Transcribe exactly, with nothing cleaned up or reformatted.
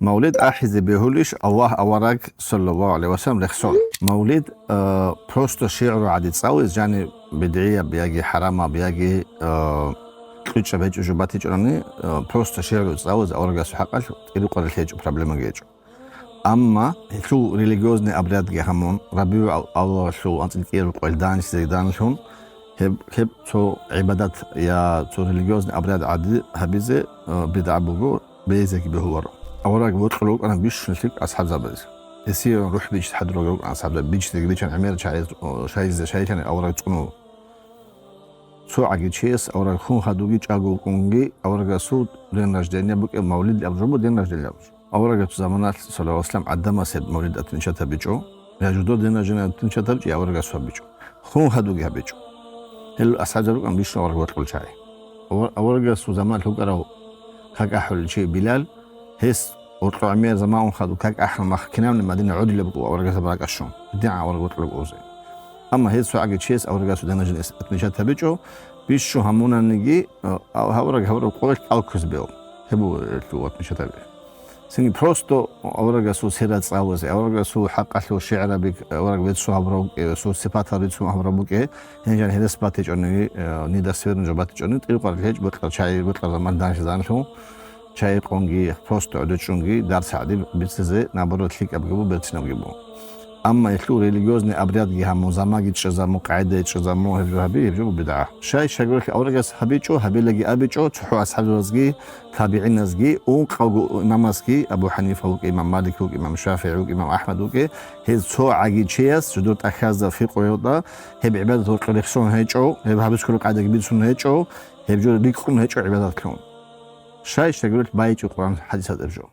Мавлид ахӀизе бегьулищ Аллагь авараг, саллаллагьу гӀалайгьи ва саллам, рехсон? Мавлид, э, просто шигӀру гӀади цӀализ, жани бидгӀияб яги хӀарамаб, яги, э, кьучӀаб гьечӀо жо батичӀони, э, просто шигӀру цӀализ аварагасул хӀакъалъ тӀирукъаралъи гьечӀо, проблемаги гьечӀо. Амма гьелъул религиозный обрядги гьамун, РабигӀул аввалалъул анцӀила кӀияб къоялъ данлъизе данлъун, гьеб, гьеб цо гӀибадат я цо религиозный обряд гӀади гьабизе, э, бидгӀа буго, бегьизеги бегьуларо. Авараг вокьулев вукӀана бищун лъикӀ асхӀабзабазе. Гьесие рухӀ бичӀчӀи хӀадурав вукӀана асхӀабзаб, бичӀчӀизе гьечӀан гӀемер чагӀи-, о, шайизе шайилъани авараг цӀунулев. Цо гӀаги чияс авараг хун хадуги чӀаго вукӀунги аварагасул день рождения букӀеб мавлид абураб жо буго, день рождения абураб жо. Аварагасул заманалъ, саллаллагьу гӀалайгьи ва саллам, гӀадамас гьеб мавлид отмечать гьабичӀо, я жидер день рождения отмечать гьабичӀо, я аварагасул гьабичӀо. Хун хадуги гьабичӀо. Гьел асхӀабзаб рукӀан бищун авараг вокьулел чагӀи. Авар-, аварагасул заманалъ вукӀарав как ахӀулел чи Билал, гьес гьоркьо гӀемер заман хадуб как ахӀун мах кинабни Мадина гӀодилеб буго аварагасда ракӀалъ щун, дигӀан авараг вокьулеб гурони. Амма гьез цо гӀаги чияс аварагасул день рождения отмечать гьабичӀо, бищун гьамунаниги, а, авараг, авараг къоялъ кӀал кквезе бегьу. Гьеб буго гьелъул отмечать гьаби. Цинги просто аварагасул сират цӀализе, аварагасул хӀакъалъулъ шигӀраби, авараг веццун гьабурав вукӀе, гьесул сипатал рицун гьабурав вукӀе, гьенжан гьелдас батичӀониги, э, недостоверно жо батичӀони, тӀирукъаралъи гьечӀо, бокьарал чагӀи, бокьарал заман данлъи-данлъун, чагӀи къунги, просто гӀодов чӀунги, дарс гӀади бицизе, наоборот, лъикӀабги буго, берцинабги буго. Амма гьелъул религиозный обрядги гьамун, замаги чӀезамун, къагӀидаги чӀезамун, гьеб жо гьаби, гьеб жо буго бидгӀа. Щай? Щайгурелъул аварагас гьабичӀо, гьабилаги абичӀо, цохӀо асхӀабзабазги, табигӀиназги, ункъавго имамасги, Абу ХӀанифа вукӀе, имам Малик вукӀе, имам ШафигӀи вукӀе, имам АхӀмад вукӀе, гьез цо гӀаги чияс жидер тӀахьазда фикъгьуялда гьеб гӀибадат гьоркьор рехсон гьечӀо, гьеб гьабиз ккураб къагӀидаги бицун гьечӀо, гьеб жо рикӀкӀун гьечӀо гӀибадатлъун. Щай? Щайгурелъ байичӀо Къуръан хӀадисалда гьеб жо.